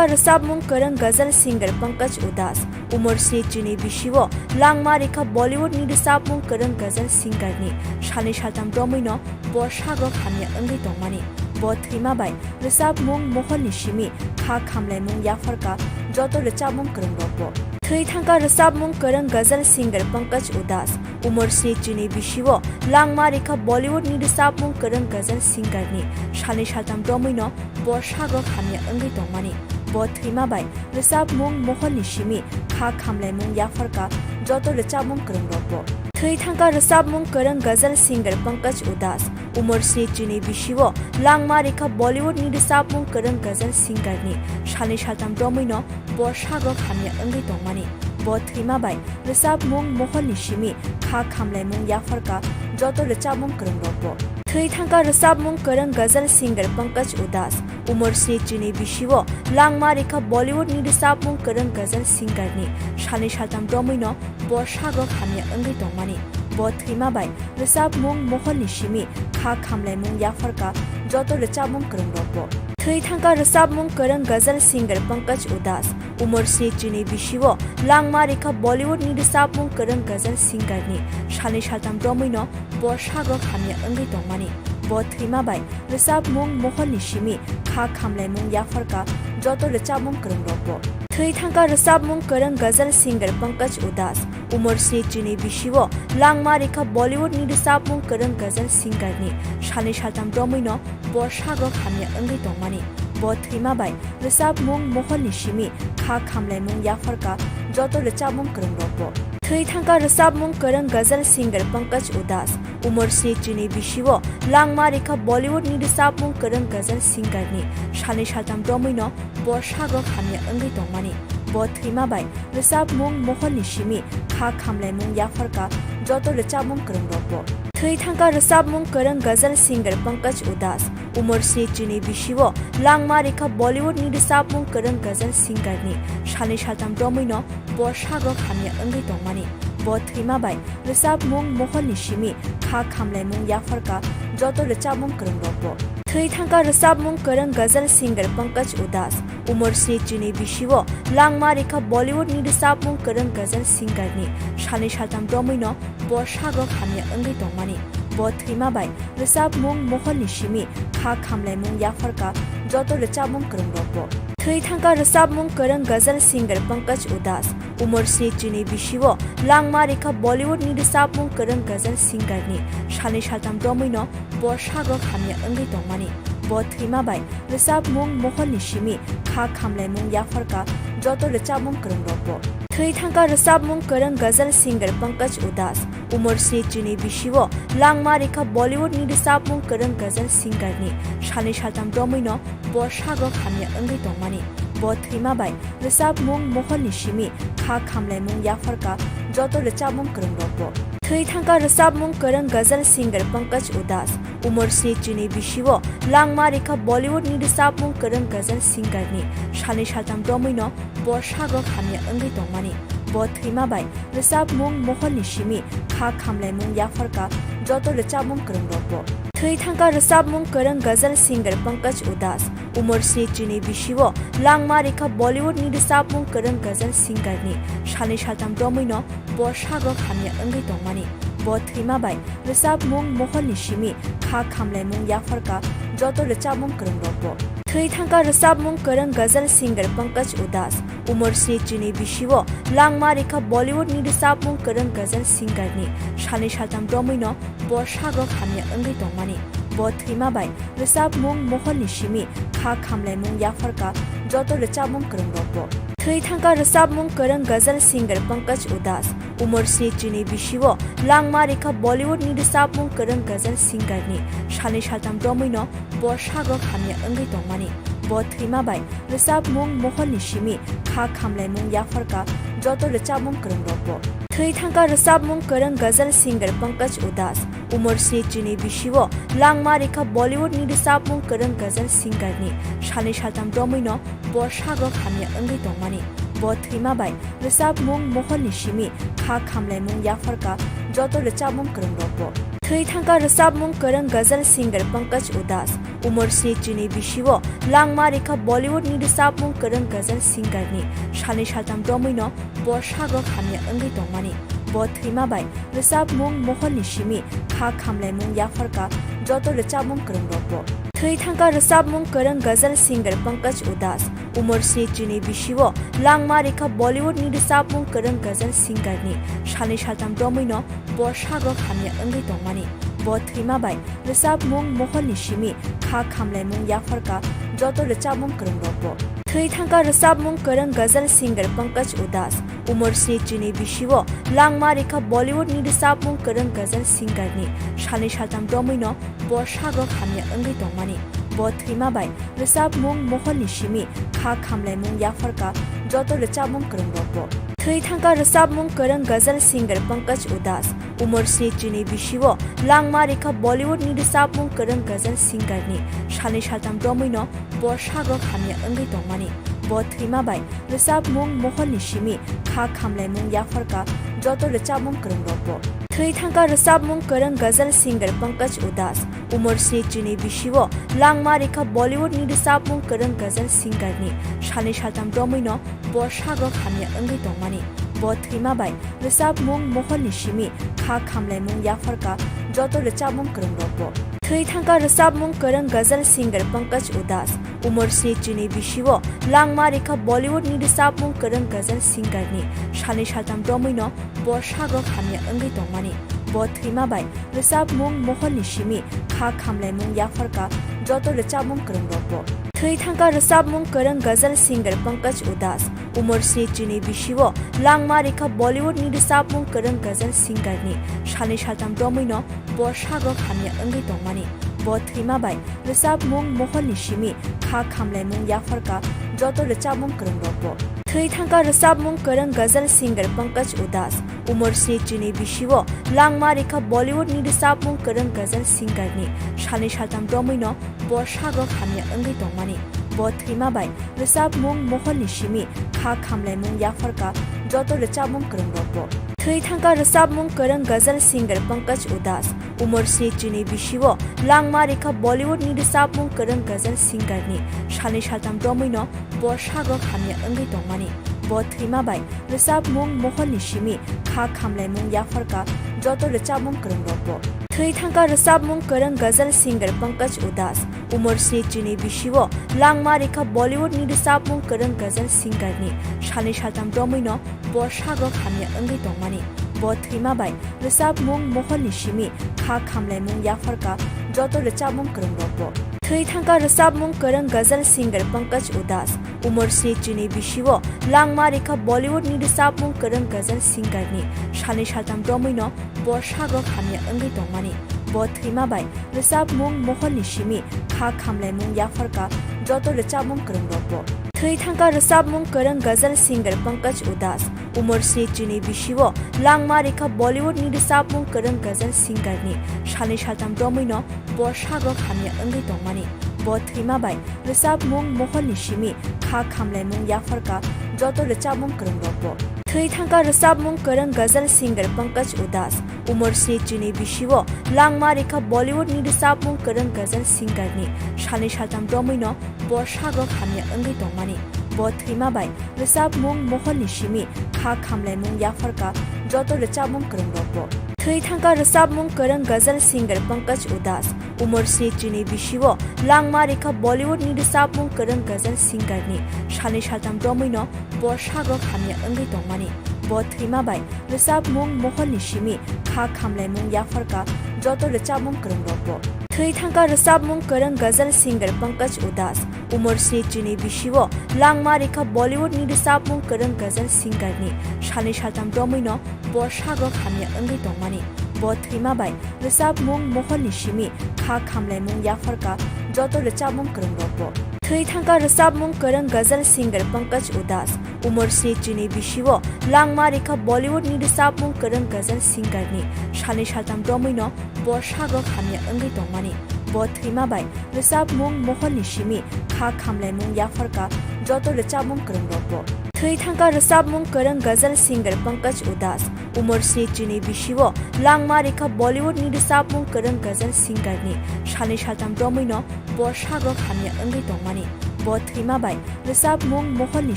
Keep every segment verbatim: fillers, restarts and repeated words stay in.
Rwchapmung kwrwng ghazal singer Pankaj Udas. Umor sni chini bisio langma rikha Bollywood ni rwchapmung kwrwng ghazal singer ni. Salni saltam romwi no bo sagrok hamya wngwi tongmani. Bo thwima bai rwchapmung mohor ni simi kha khamlaimung yapharkha joto rwchapmung kwrwng rokbo. Thwi thangkha rwchapmung kwrwng ghazal singer Pankaj Udas. Umor sni chini bisio langma rikha Bollywood ni rwchapmung kwrwng ghazal singer ni. Salni saltam romwi no bo sagrok hamya wngwi tongmani. Bo thwima bai rwchapmung mohor ni simi kha khamlaimung yapharkha joto rwchapmung kwrwng rokbo. Thwi thangkha rwchapmung kwrwng ghazal singer Pankaj Udas. Umor sni chini bisio langma rikha Bollywood ni rwchapmung kwrwng ghazal singer ni. Salni saltam romwi no bo sagrok hamya wngwi tongmani. Bo thwima bai rwchapmung mohor ni simi kha khamlaimung yapharkha joto rwchapmung kwrwng rokbo. Thwi thangkha rwchapmung kwrwng ghazal singer Pankaj Udas. Umor sni chini bisio langma rikha Bollywood ni rwchapmung kwrwng ghazal singer ni. Salni saltam romwi no bo sagrok hamya wngwi tongmani. Bo thwima bai rwchapmung mohor ni simi kha khamlaimung yapharkha joto rwchapmung kwrwng rokbo. Thwi thangkha rwchapmung kwrwng ghazal singer Pankaj Udas. Umor sni chini bisio langma rikha Bollywood ni rwchapmung kwrwng ghazal singer ni. Salni saltam romwi no bo sagrok hamya wngwi tongmani. Bo thwima bai rwchapmung mohor ni simi kha khamlaimung yapharkha joto rwchapmung kwrwng rokbo. Thwi thangkha rwchapmung kwrwng ghazal singer Pankaj Udas. Umor sni chini bisio langma rikha Bollywood ni rwchapmung kwrwng ghazal singer ni. Salni saltam romwi no bo sagrok hamya wngwi tongmani. Bo thwima bai rwchapmung mohor ni simi kha khamlaimung yapharkha joto rwchapmung kwrwng rokbo. Thwi thangkha rwchapmung kwrwng ghazal singer Pankaj Udas. Umor sni chini bisio langma rikha Bollywood ni rwchapmung kwrwng ghazal singer ni. Salni saltam romwi no bo sagrok hamya wngwi tongmani. Bo thwima bai rwchapmung mohor ni simi kha khamlaimung yapharkha joto rwchapmung kwrwng rokbo. Thwi thangkha rwchapmung kwrwng ghazal singer Pankaj Udas. Umor sni chini bisio langma rikha Bollywood ni rwchapmung kwrwng ghazal singer ni. Salni saltam romwi no bo sagrok hamya wngwi tongmani. Bo thwima bai rwchapmung mohor ni simi kha khamlaimung yapharkha joto rwchapmung kwrwng rokbo. Thwi thangkha rwchapmung kwrwng ghazal singer Pankaj Udas. Umor sni chini bisio langma rikha Bollywood ni rwchapmung kwrwng ghazal singer ni. Salni saltam romwi no bo sagrok hamya wngwi tongmani. Bo thwima bai rwchapmung mohor ni simi kha khamlaimung yapharkha joto rwchapmung kwrwng rokbo. Thwi thangkha rwchapmung kwrwng ghazal singer Pankaj Udas. Umor sni chini bisio langma rikha Bollywood ni rwchapmung kwrwng ghazal singer ni. Salni saltam romwi no bo sagrok hamya wngwi tongmani. Bo thwima bai rwchapmung mohor ni simi kha khamlaimung yapharkha joto rwchapmung kwrwng rokbo. Thwi thangkha rwchapmung kwrwng ghazal singer Pankaj Udas. Umor sni chini bisio langma rikha Bollywood ni rwchapmung kwrwng ghazal singer ni. Salni saltam romwi no bo sagrok hamya wngwi tongmani. Bo thwima bai rwchapmung mohor ni simi kha khamlaimung yapharkha joto rwchapmung kwrwng rokbo. Thwi thangkha rwchapmung kwrwng ghazal singer Pankaj Udas. Umor sni chini bisio langma rikha Bollywood ni rwchapmung kwrwng ghazal singer ni. Salni saltam romwi no bo sagrok hamya wngwi tongmani. Bo thwima bai rwchapmung mohor ni simi kha khamlaimung yapharkha joto rwchapmung kwrwng rokbo. Thwi thangkha rwchapmung kwrwng ghazal singer Pankaj Udas. Umor sni chini bisio langma rikha Bollywood ni rwchapmung kwrwng ghazal singer ni. Salni saltam romwi no bo sagrok hamya wngwi tongmani. Bo thwima bai rwchapmung mohor ni simi kha khamlaimung yapharkha joto rwchapmung kwrwng rokbo. Thwi thangkha rwchapmung kwrwng ghazal singer Pankaj Udas. Umor sni chini bisio langma rikha Bollywood ni rwchapmung kwrwng ghazal singer ni. Salni saltam romwi no bo sagrok hamya wngwi tongmani. Bo thwima bai rwchapmung mohor ni simi kha khamlaimung yapharkha joto rwchapmung kwrwng rokbo. Thwi thangkha rwchapmung kwrwng ghazal singer Pankaj Udas. Umor sni chini bisio langma rikha Bollywood ni rwchapmung kwrwng ghazal singer ni. Salni saltam romwi no bo sagrok hamya wngwi tongmani. Bo thwima bai rwchapmung mohor ni simi kha khamlaimung yapharkha joto rwchapmung kwrwng rokbo. Thwi thangkha rwchapmung kwrwng ghazal singer Pankaj Udas. Umor sni chini bisio langma rikha Bollywood ni rwchapmung kwrwng ghazal singer ni. Salni saltam romwi no bo sagrok hamya wngwi tongmani. Bo thwima bai rwchapmung mohor ni simi kha khamlaimung yapharkha joto rwchapmung kwrwng rokbo. Thwi thangkha rwchapmung kwrwng ghazal singer Pankaj Udas. Umor sni chini bisio langma rikha Bollywood ni rwchapmung kwrwng ghazal singer ni. Salni saltam romwino bo sagrok hamya wngwi tongmani. Bo thwima bai rwchapmung mohor ni simi kha khamlaimung yapharkha joto rwchapmung kwrwng rokbo. Thwi thangkha rwchapmung kwrwng ghazal singer Pankaj Udas. Umor sni chini bisio langma rikha Bollywood ni rwchapmung kwrwng ghazal singer ni. Salni saltam romwino bo sagrok hamya wngwi tongmani. Bo thwima bai rwchapmung mohor ni simi kha khamlaimung yapharkha joto rwchapmung kwrwng rokbo. Thwi thangkha rwchapmung kwrwng ghazal singer Pankaj Udas. Umor sni chini bisio langma rikha Bollywood ni rwchapmung kwrwng ghazal singer ni. Salni saltam romwino bo sagrok hamya wngwi tongmani. Bo thwima bai rwchapmung mohor ni simi kha khamlaimung yapharkha joto rwchapmung kwrwng rokbo. Thwi thangkha rwchapmung kwrwng ghazal singer Pankaj Udas. Umor sni chini bisio langma rikha Bollywood ni rwchapmung kwrwng ghazal singer ni. Salni saltam romwino bo sagrok hamya wngwi tongmani. Bo thwima bai rwchapmung mohor ni simi kha khamlaimung yapharkha joto rwchapmung kwrwng rokbo. Thwi thangkha rwchapmung kwrwng ghazal singer Pankaj Udas. Umor sni chini bisio langma rikha Bollywood ni rwchapmung kwrwng ghazal singer ni. Salni saltam romwino bo sagrok hamya wngwi tongmani. Bo thwima bai rwchapmung mohor ni simi kha khamlaimung yapharkha joto rwchapmung kwrwng rokbo. Thwi thangkha rwchapmung kwrwng ghazal singer Pankaj Udas. Umor sni chini bisio langma rikha Bollywood ni rwchapmung kwrwng ghazal singer ni. Salni saltam romwino bo sagrok hamya wngwi tongmani. Bo thwima bai rwchapmung mohor ni simi kha khamlaimung yapharkha joto rwchapmung kwrwng rokbo. Thwi thangkha rwchapmung kwrwng ghazal singer Pankaj Udas. Umor sni chini bisio langma rikha Bollywood ni rwchapmung kwrwng ghazal singer ni. Salni saltam romwino bo sagrok hamya wngwi tongmani. Bo thwima bai rwchapmung mohor ni simi kha khamlaimung yapharkha joto rwchapmung kwrwng rokbo. Thwi thangkha rwchapmung kwrwng ghazal singer Pankaj Udas. Umor sni chini bisio langma rikha Bollywood ni rwchapmung kwrwng ghazal singer ni. Salni saltam romwino bo sagrok hamya wngwi tongmani. Bo thwima bai rwchapmung mohor ni simi kha khamlaimung yapharkha joto rwchapmung kwrwng rokbo. Thwi thangkha rwchapmung kwrwng ghazal singer Pankaj Udas. Umor sni chini bisio langma rikha Bollywood ni rwchapmung kwrwng ghazal singer ni. Salni saltam romwino bo sagrok hamya wngwi tongmani. Bo thwima bai rwchapmung mohor ni simi kha khamlaimung yapharkha joto rwchapmung kwrwng rokbo. Thwi thangkha rwchapmung kwrwng ghazal singer Pankaj Udas. Umor sni chini bisio langma rikha Bollywood ni rwchapmung kwrwng ghazal singer ni. Salni saltam romwino bo sagrok hamya wngwi tongmani. Bo thwima bai rwchapmung mohor ni simi kha khamlaimung yapharkha joto rwchapmung kwrwng rokbo. Thwi thangkha rwchapmung kwrwng ghazal singer Pankaj Udas. Umor sni chini bisio langma rikha Bollywood ni rwchapmung kwrwng ghazal singer ni. Salni saltam romwino bo sagrok hamya wngwi tongmani. Bo thwima bai rwchapmung mohor ni simi kha khamlaimung yapharkha joto rwchapmung kwrwng rokbo. Thwi thangkha rwchapmung kwrwng ghazal singer Pankaj Udas. Umor sni chini bisio langma rikha Bollywood ni rwchapmung kwrwng ghazal singer ni. Salni saltam romwino bo sagrok hamya wngwi tongmani. Bo thwima bai rwchapmung mohor ni simi kha khamlaimung yapharkha joto rwchapmung kwrwng rokbo. Thwi thangkha rwchapmung kwrwng ghazal singer Pankaj Udas. Umor sni chini bisio langma rikha Bollywood ni rwchapmung kwrwng ghazal singer ni. Salni saltam romwino bo sagrok hamya wngwi tongmani. Bo thwima bai rwchapmung mohor ni simi kha khamlaimung yapharkha joto rwchapmung kwrwng rokbo. Thwi thangkha rwchapmung kwrwng ghazal singer Pankaj Udas. Umor sni chini bisio langma rikha Bollywood ni rwchapmung kwrwng ghazal singer ni. Salni saltam romwino bo sagrok hamya wngwi tongmani. Bo thwima bai rwchapmung mohor ni simi kha khamlaimung yapharkha joto rwchapmung kwrwng rokbo. Thwi thangkha rwchapmung kwrwng ghazal singer Pankaj Udas. Umor sni chini bisio langma rikha Bollywood ni rwchapmung kwrwng ghazal singer ni. Salni saltam romwino bo sagrok hamya wngwi tongmani. Bo thwima bai rwchapmung mohor ni simi kha khamlaimung yapharkha joto rwchapmung kwrwng rokbo. Thwi thangkha rwchapmung kwrwng ghazal singer Pankaj Udas. Umor sni chini bisio langma rikha Bollywood ni rwchapmung kwrwng ghazal singer ni. Salni saltam romwino bo sagrok hamya wngwi tongmani. Bo thwima bai rwchapmung mohor ni simi kha khamlaimung yapharkha joto rwchapmung kwrwng rokbo. Thwi thangkha rwchapmung kwrwng ghazal singer Pankaj Udas. Umor sni chini bisio langma rikha Bollywood ni rwchapmung kwrwng ghazal singer ni. Salni saltam romwino bo sagrok hamya wngwi tongmani. Bo thwima bai rwchapmung mohol ni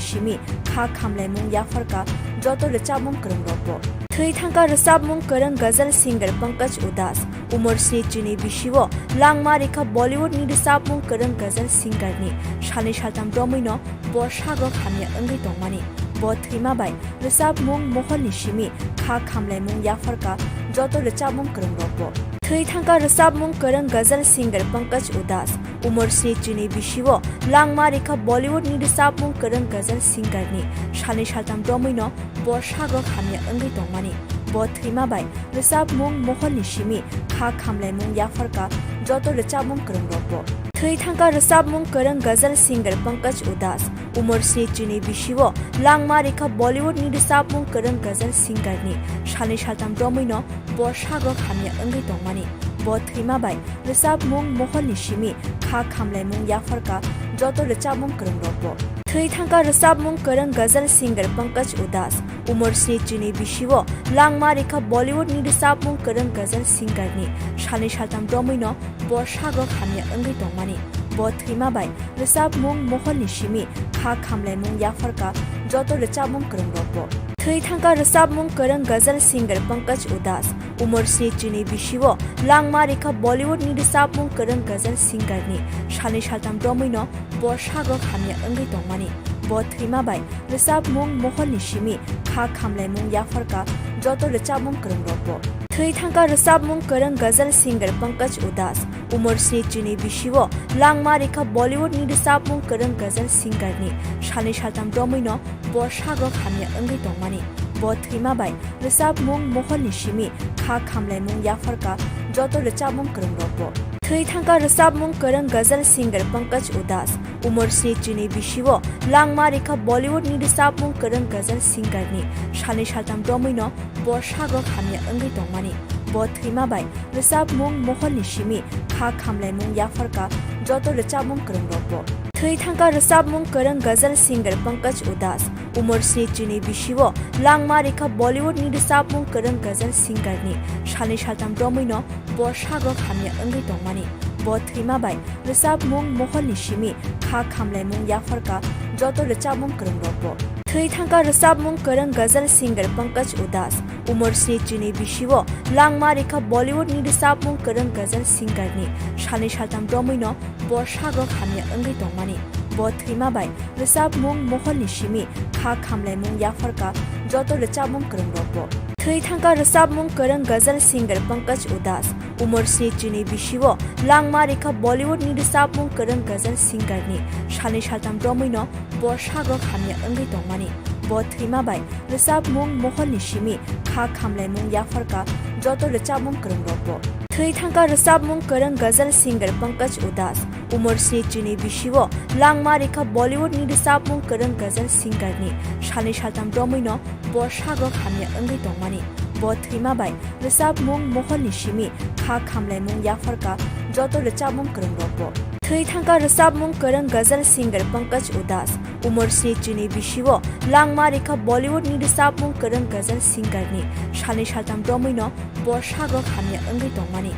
simi kha khamlaimung yapharkha joto rwchapmung kwrwng rokbo. Thwi thangkha rwchapmung kwrwng ghazal singer Pankaj Udas. Umor sni chini bisio langma rikha Bollywood ni rwchapmung kwrwng ghazal singer ni. Salni saltam romwino bo sagrok hamya wngwi tongmani. Bo thwima bai rwchapmung mohol ni simi kha khamlaimung yapharkha joto rwchapmung kwrwng rokbo. Thwi thangkha rwchapmung kwrwng ghazal singer Pankaj Udas. Umor sni chini bisio langma rikha Bollywood ni rwchapmung kwrwng ghazal singer ni. Salni saltam romwino bo sagrok hamya wngwi tongmani. Bo thwima bai rwchapmung mohol ni simi kha khamlaimung yapharkha joto rwchapmung kwrwng rokbo. Thwi thangkha rwchapmung kwrwng ghazal singer Pankaj Udas. Umor sni chini bisio langma rikha Bollywood ni rwchapmung kwrwng ghazal singer ni. Salni saltam romwino bo sagrok hamya wngwi tongmani. Bo thwima bai rwchapmung mohol ni simi kha khamlaimung yapharkha joto rwchapmung kwrwng rokbo. Thwi thangkha rwchapmung kwrwng ghazal singer Pankaj Udas. Umor sni chini bisio langma rikha Bollywood ni rwchapmung kwrwng ghazal singer ni. Salni saltam romwino bo sagrok hamya wngwi tongmani. Bo thwima bai rwchapmung mohol ni simi kha khamlaimung yapharkha joto rwchapmung kwrwng rokbo. Thwi thangkha rwchapmung kwrwng ghazal singer Pankaj Udas. Umor sni chini bisio langma rikha Bollywood ni rwchapmung kwrwng ghazal singer ni. Salni saltam romwino bo sagrok hamya wngwi tongmani. Bo thwima bai rwchapmung mohol ni simi kha khamlaimung yapharkha joto rwchapmung kwrwng rokbo. Thwi thangkha rwchapmung kwrwng ghazal singer Pankaj Udas. Umor sni chini bisio langma rikha Bollywood ni rwchapmung kwrwng ghazal singer ni. Salni saltam romwino bo sagrok hamya wngwi tongmani. Bo thwima bai rwchapmung mohol ni simi kha khamlaimung yapharkha joto rwchapmung kwrwng rokbo. Thwi thangkha rwchapmung kwrwng ghazal singer Pankaj Udas. Umor sni chini bisio langma rikha Bollywood ni rwchapmung kwrwng ghazal singer ni. Salni saltam romwino bo sagrok hamya wngwi tongmani. Bo thwima bai rwchapmung mohol ni simi kha khamlaimung yapharkha joto rwchapmung kwrwng rokbo. Thwi thangkha rwchapmung kwrwng ghazal singer Pankaj Udas. Umor sni chini bisio langma rikha Bollywood ni rwchapmung kwrwng ghazal singer ni. Salni saltam romwino bo sagrok hamya wngwi tongmani. Bo thwima bai rwchapmung mohol ni simi kha khamlaimung yapharkha joto rwchapmung kwrwng rokbo. Thwi thangkha rwchapmung kwrwng ghazal singer Pankaj Udas. Umor sni chini bisio langma rikha Bollywood ni rwchapmung kwrwng ghazal singer ni. Salni saltam romwino bo sagrok hamya wngwi tongmani. Bo thwima bai rwchapmung mohol ni simi kha khamlaimung yapharkha joto rwchapmung kwrwng rokbo. Thwi thangkha rwchapmung kwrwng ghazal singer Pankaj Udas. Umor sni chini bisio langma rikha Bollywood ni rwchapmung kwrwng ghazal singer ni. Salni saltam romwino bo sagrok hamya wngwi tongmani. Bo thwima bai rwchapmung mohol ni simi kha khamlaimung yapharkha joto rwchapmung kwrwng rokbo. Thwi thangkha rwchapmung kwrwng ghazal singer Pankaj Udas. Umor sni chini bisio langma rikha Bollywood ni rwchapmung kwrwng ghazal singer ni. Salni saltam romwino bo sagrok hamya wngwi tongmani. Bo thwima bai rwchapmung mohol ni simi kha khamlaimung yapharkha joto rwchapmung kwrwng rokbo. Thwi thangkha rwchapmung kwrwng ghazal singer Pankaj Udas. Umor sni chini bisio langma rikha Bollywood ni rwchapmung kwrwng ghazal singer ni. Salni saltam romwino bo sagrok hamya wngwi tongmani.